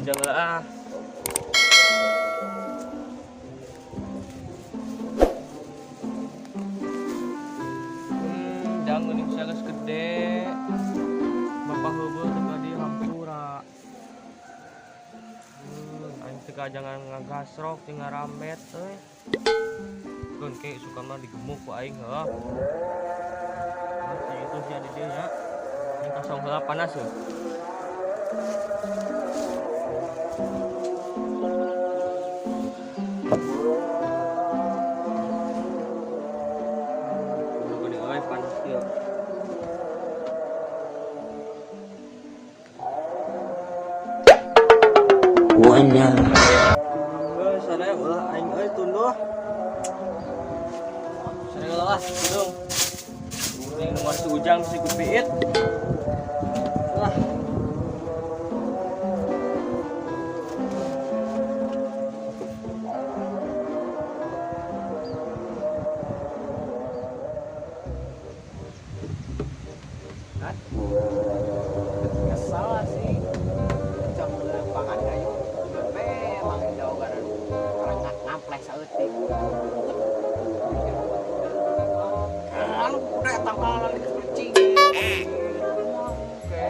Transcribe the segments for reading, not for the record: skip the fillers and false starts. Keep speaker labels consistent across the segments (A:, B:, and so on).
A: Ujang lah ah. Jangan nih saya geus gede. Bapak heubeul teu ka dieu hampura. Aing teu jangan ngagasrok jeung ngarambet euy. Keun ke suka mah digemuk ku aing heuh. Si itu sia di dieu nya. Ini kosong heula panas heuh. Gede euy panas ieu.
B: Wanya.
A: Euy sana ulah aing euy tunduh. Sana ulah tunduh. Ini nomor si Ujang si Kupiit. Lah.
C: Kan? Kesal sih. Jam pangan kayu. Memang jauh kan. Orang ngampleh saeutik. Lalu udah tangkalan di kucing. Oke.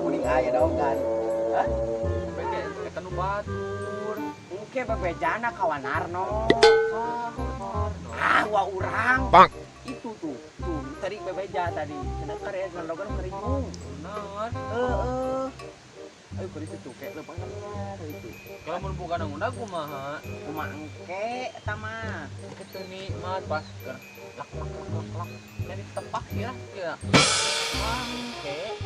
C: Kuning aya dong kan. Hah?
D: Beke eta nu batur.
C: Oke, bebejana kawan Arno. Ah, wah urang.
B: Bang.
C: Itu tuh, tuh tadi bebeja tadi. Cenah karya ngandogan keringung.
D: Naon?
C: Heeh. Ayo keur itu tuh kayak leumpang itu.
D: Kalau mun bukan ngundang kumaha?
C: Kumaha engke eta mah.
D: Engke teu nikmat pas keur lak lak lak lak lak. Jadi tepak ya ya. Engke.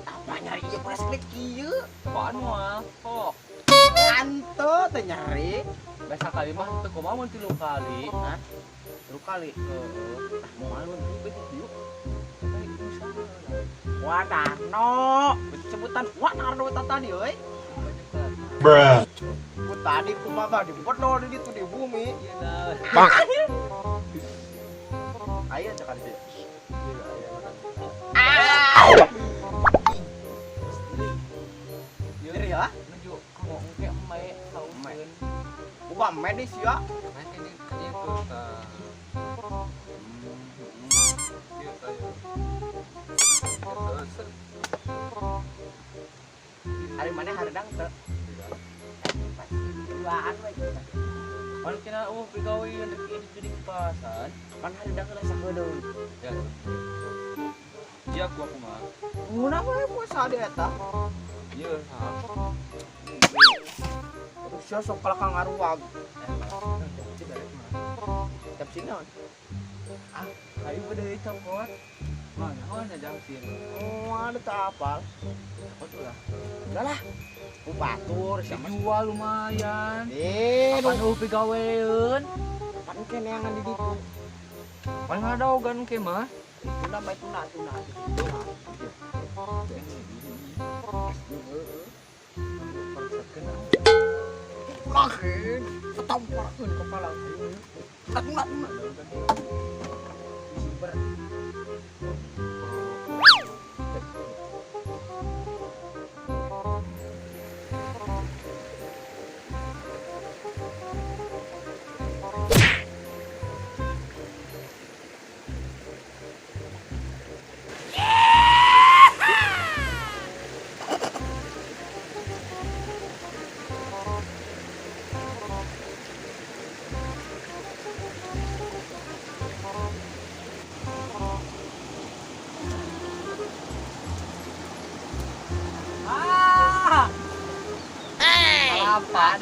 C: Apa nyari ieu beres klik kieu?
D: Apaan moal? Sok.
C: Anto teu nyari.
D: Biasa kali mah teu kumaha mun 3 kali.
C: Hah? 3 kali.
D: Heeh.
C: Tah moal mun beuti dieu.
D: Wah,
C: Darno, sebutan wah Darno eta tadi euy.
B: Bruh.
C: Ku tadi kumaha dibedol di ditu di bumi.
B: Bang.
C: Aya teh kali dieu. Nyeri ya?
D: Menuju kamu engke eme sauseun.
C: Buka eme di sia.
D: Nah, ini kayaknya tuh tah. Ieu tah ya.
C: Hari mana haredang teu? Duaan we kita.
A: Pan kena eueuh pigaweun rek idik pasan.
C: Pan haredang heula sakedeung.
D: Ya. Iya gua kumaha?
C: Mun apa we puasa di eta?
D: Ieu ha.
C: Sia sok kalah ngaruag. Cap sini naon?
D: Ah, ayo beudeui copot. Mana oh ada jam sini.
C: Oh, ada tak apal.
D: Apa tuh lah?
C: Udah lah. Ku batur sama
D: dijual lumayan.
C: Eh,
D: kapan eueuh pigaweun?
C: Pan ke neangan di ditu.
D: Pan ngadaogan ke mah.
C: Tuna bae tuna tuna. Tuna. Lahin, tampakeun kepala. Tuna tuna. Super.
D: Apa?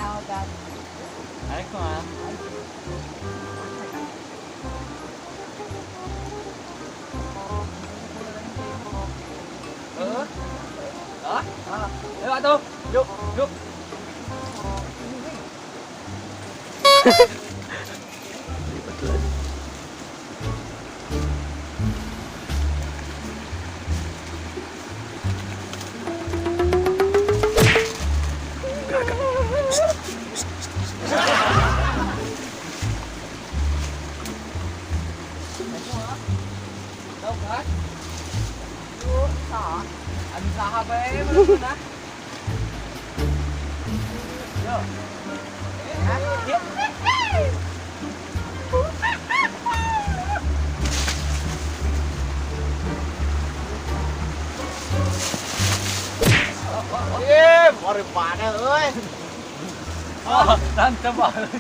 D: Ayo kumaha? Heeh. Hah? Ayo atuh. Yuk, yuk. Tahu kan? Yuk. Anu saha bae mana? Yo.
C: Eh, mari mana euy?
D: Oh, tante banget.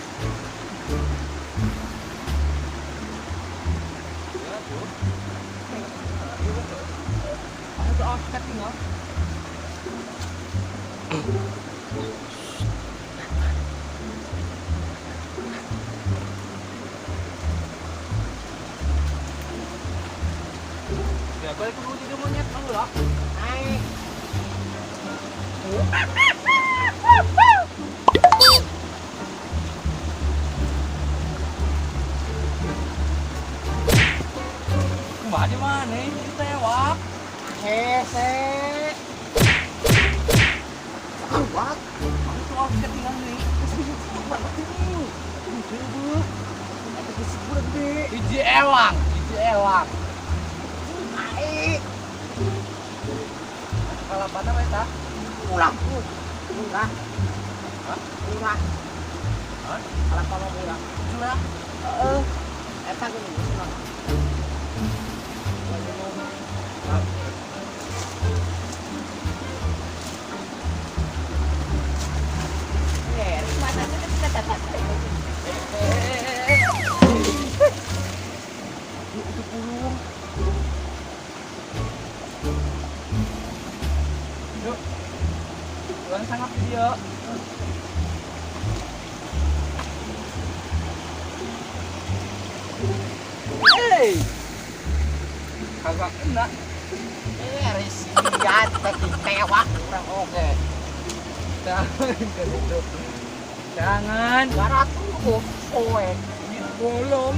D: Ya, balik dulu jadi monyet kamu lah.
C: Naik.
D: Kumaha di mana ini tewak?
C: Hese. Awak.
D: Aku tuh offset tinggal nih. Hiji ewang, hiji ewang.
C: Naik.
D: Kalapana we tah?
C: Murah. Murah.
D: Hah?
C: Murah.
D: Hah?
C: Kalapa mah murah.
D: Murah.
C: Heeh. Eta geuning geus mah.
D: Itu pulung. Yuk. Ulang sangap dia. Hey. Kagak kena.
C: Risian teh tewak urang oge.
D: Jangan ke situ. Jangan.
C: Garatu poe.
D: Belum.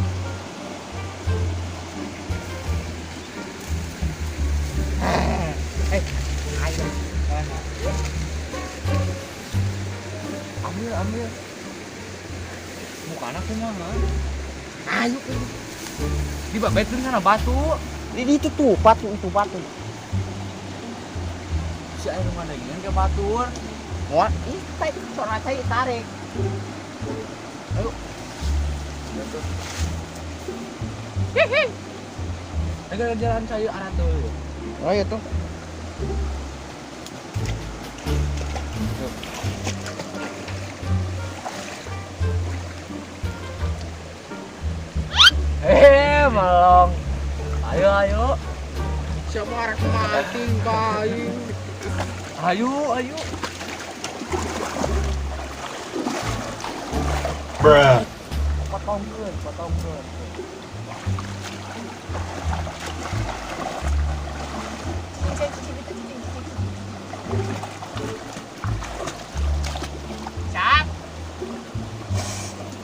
C: Ayo.
D: Ambil, ambil. Mukana kumaha?
C: Ayo.
D: Dibabetin kana batu.
C: Di itu tuh batu itu batu.
D: Si air mana gini ke batur.
C: Moal ih teh sora cai tarik.
D: Ayo. Hihi. Ayo jalan cai arah tuh.
C: Oh iya tuh.
D: Melong. Ayo, ayo.
C: Siapa arek mancing kain.
D: Ayo, ayo.
B: Bruh.
D: Potongkeun, potongkeun.
C: Cap.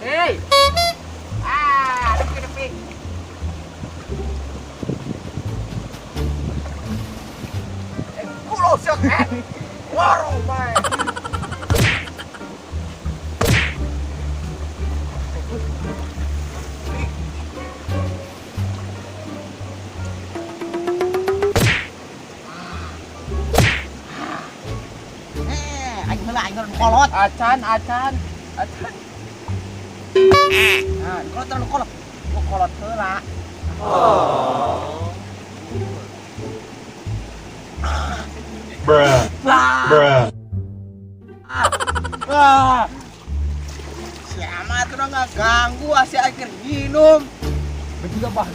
D: Hey.
C: Ah, depi depi. Kulo siak warung bae. Aing heula aing heula kolot.
D: Acan, acan, acan.
C: Nah, kolot terlalu kolot. Lu kolot heula.
D: Oh.
B: Bruh. Bruh.
D: Ah.
C: Siapa tuh nggak ganggu asih akhir minum.
D: Begitu bah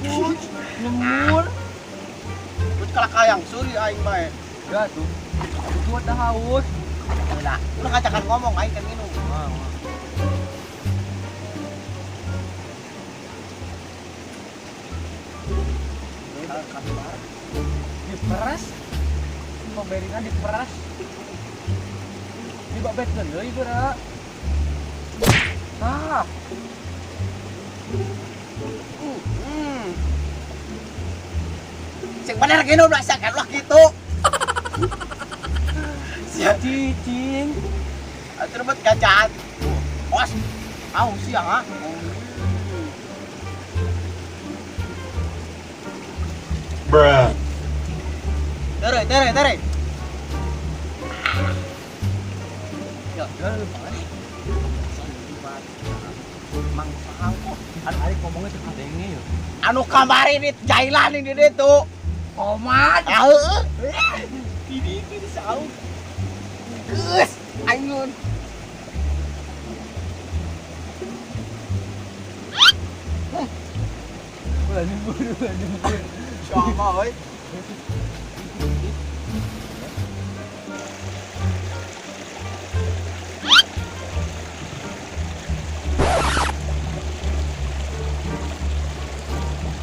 D: jemput, nyemur.
C: Terus kalah kayang suri aing bae.
D: Ya tuh. Itu udah haus.
C: Udah, udah kacakan ngomong aing kan minum.
D: Diperas. Pemberina diperas. Dibabetkeun deui geura. Ah.
C: Sing bener gini udah sakit lah gitu.
D: Cicing.
C: Atuh bet gajah. Os. Au siang ah.
B: Bruh.
C: Tere, tere, tere.
D: Ya, Mang Sahangko. Anu ari ngomongnya teu kadenge ya.
C: Anu kamari di jailan di ditu.
D: Komat.
C: Heeh. Di ditu di saung. Geus, aing.
D: Ulah nyembur, ulah nyembur.
C: Sama euy.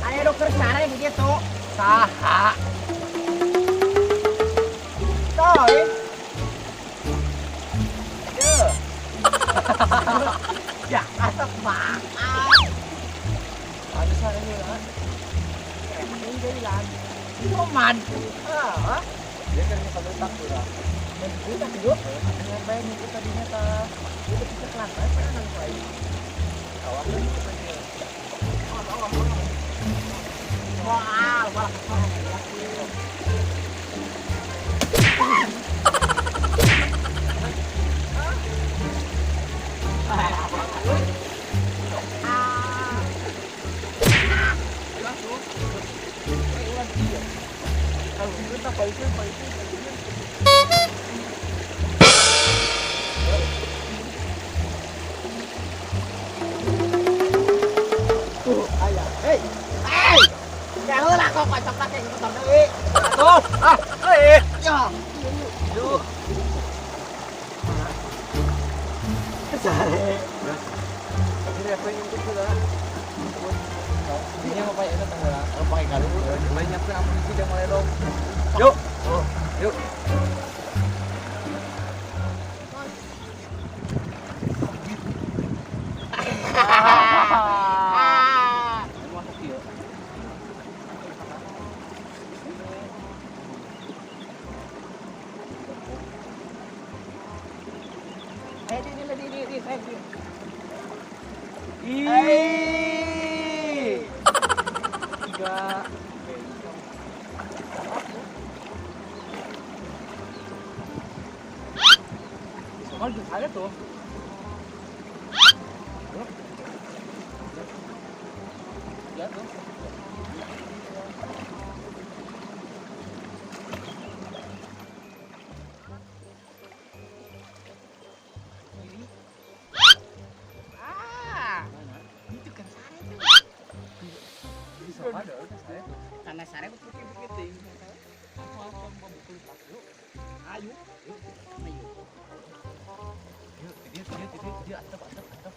C: Ayo dokter sare begitu.
D: Saha?
C: Toh, eh. Yo. Ya, asap banget.
D: Ada sare heula.
C: Ini jailan. Cuman. Heeh.
D: Dia kan nyekal tak ulah.
C: Dan kita hidup.
D: Ngapain itu tadinya ta? Dia bisa kelas bae pengen nang lain. Awak kan itu tadi.
C: Wah, wah. Tuh, ayah. Hei. Hei. Ya heula kok kocok lagi motor deui.
A: Tuh, ah, eh.
C: Ya.
A: Yuk.
C: Sare.
D: Ini apa yang nyumput heula? Ini apa ya eta heula?
C: Oh, pakai kalung.
D: Lain nyiapkeun amunisi jang maledog.
A: Yuk. Oh, yuk.
C: Eh, di, di.
D: Ih. Tiga. Oh, ada tuh. Ya tuh.
C: Ah. Itu kan sare tuh. Karena sare putih-putih. Ayo. Ayo.
D: Yuk, dia, dia, dia, dia, atap, atap, atap.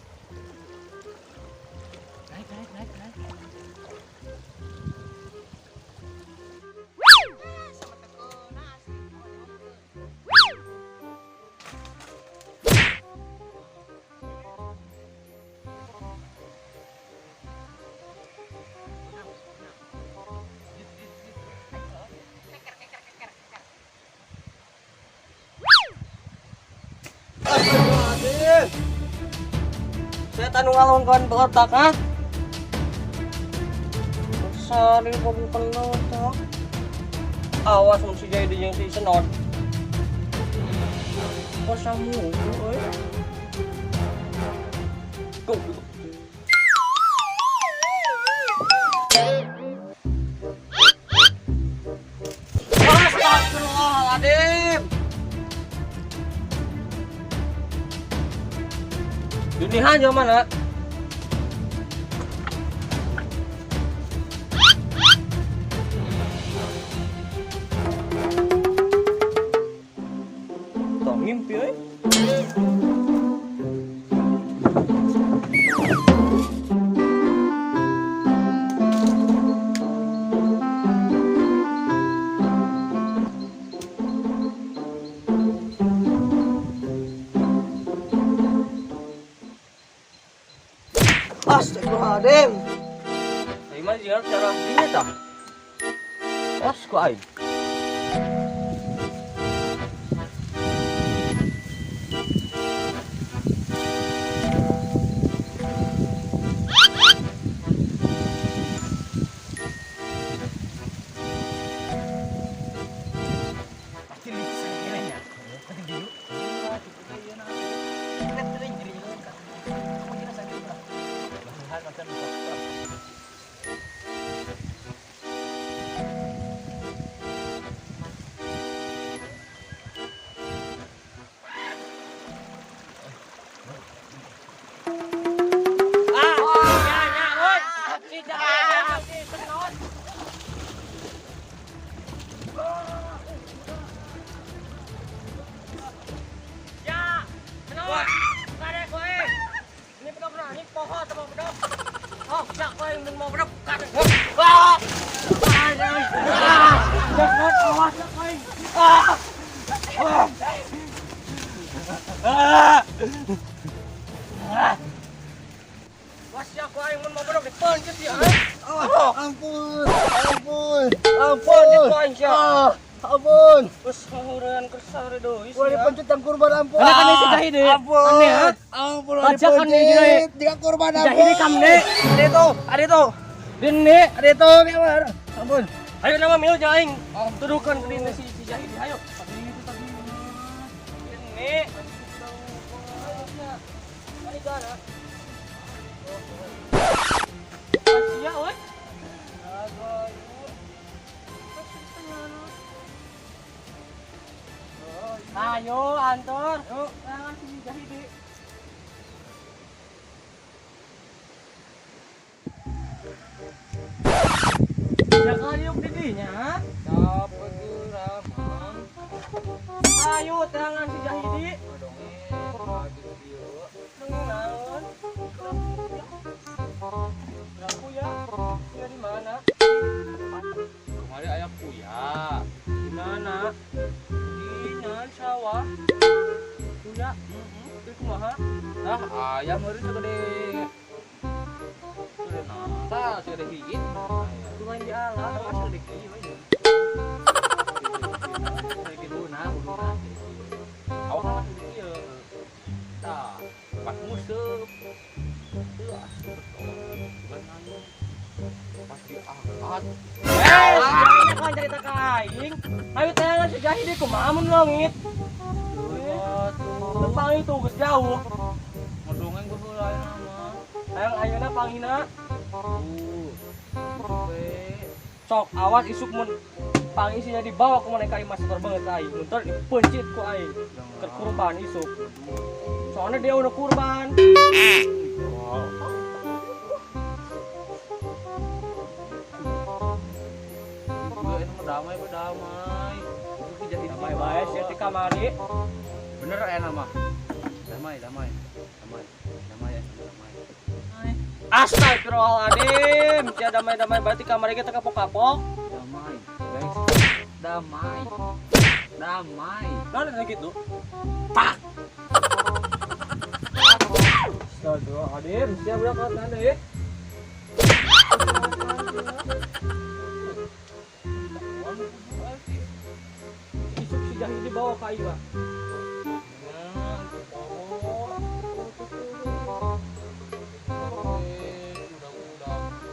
D: Naik, naik, naik, naik.
A: Saya tanu ngalongkan otak, ha? Sari bukan otak. Awas mun si jadi jeung si Senot. Kosamu euy. Go. Astagfirullahaladzim. Dunihan jauh mana? Tong ngimpi euy. Astagfirullahaladzim. Saya mah jiar cara ini tah. Os ku aing. Was ya ku aing mun mabodok dipencet ya.
C: Ampun. Ampun.
A: Ampun itu aing sia.
C: Ampun.
A: Terus ngaheureun kersare deui.
C: Gua dipencet yang kurban ampun.
A: Ana kan si Jahidi.
C: Ampun.
A: Aneh, ha?
C: Ampun.
A: Baca kan nih,
C: dipencet. Jika kurban ampun.
A: Jahidi kamne.
C: Ada itu, ada itu.
A: Dene.
C: Ada itu, biar. Ampun.
A: Ayo nama milu jeung aing. Tuduhkeun ke dina si Jahidi. Ayo. Dene. Sia euy. Ayo antor. Yuk, tangan si Jahidi. Jangan yuk didinya.
D: Capek geura, Mang.
A: Ayo tangan si Jahidi.
D: Dongeng lagi kieu.
A: Naon? Berapa ya? Ya di mana?
D: Kemari aya kuya.
A: Di mana? Di nyan sawah. Kuya. Heeh. Kumaha?
D: Tah aya meureun sagede. Sagede naon? Tah sagede higit.
A: Lumayan di ala.
D: Tah sagede kieu we. Sagede huduna, huduna. Awak kan sagede kieu. Tah, pas nguseup. Teu asup pas diangkat.
A: Eh, kan cerita ka aing. Ayo tangan si Jahidi kumaha mun leungit?
D: Tuh,
A: Tepang itu geus jauh.
D: ngedongeng gue heula ayeuna mah.
A: Hayang ayeuna panghina.
D: Tuh.
A: Sok awas isuk mun pangisinya dibawa ke mereka imah setor banget aing. Mun teu dipencit ku aing. Keur kurban isuk. Soalnya dia udah kurban.
D: Juga ini mah damai berdamai. Itu jadi
A: Damai bae sia ti kamari.
D: Bener enak mah. Damai, damai. Damai. Damai ya, damai.
A: Astagfirullahaladzim. Sia damai-damai berarti kamari kita kapok-kapok.
D: Damai, guys. Damai. Damai.
A: Nah, ada gitu. Pak. Astagfirullahaladzim. Sia budak kan deui. Isuk si Jahidi dibawa ka ieu.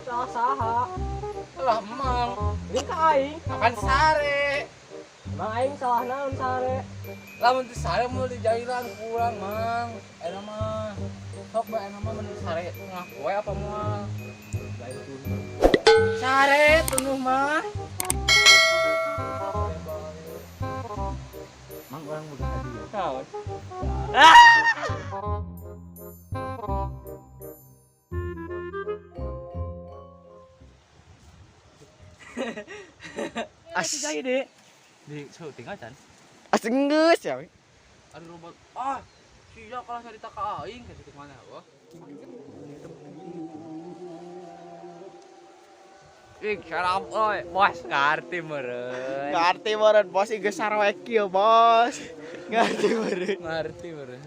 A: Salah saha.
D: Lah emang
A: Ini ka aing.
D: akan sare.
A: Emang aing salah naon sare?
D: Lamun teu sare mau di jailan kurang, Mang. Eta mah sok bae eta mah mun sare ngaku we apa moal. Lain tunuh.
A: Sare tunuh mah.
D: Mang orang boga hadiah.
A: Naon?
C: As.
A: Si Jahidi.
D: Di syuting acan.
C: Asenggeus ya.
D: Aduh robot. Ah, sia kalah carita ka aing ka situ mana wah. Ih, salam oi, bos ngarti meureun.
C: Ngerti meureun bos geus sarwe kieu bos. Ngerti meureun.
D: Ngarti meureun.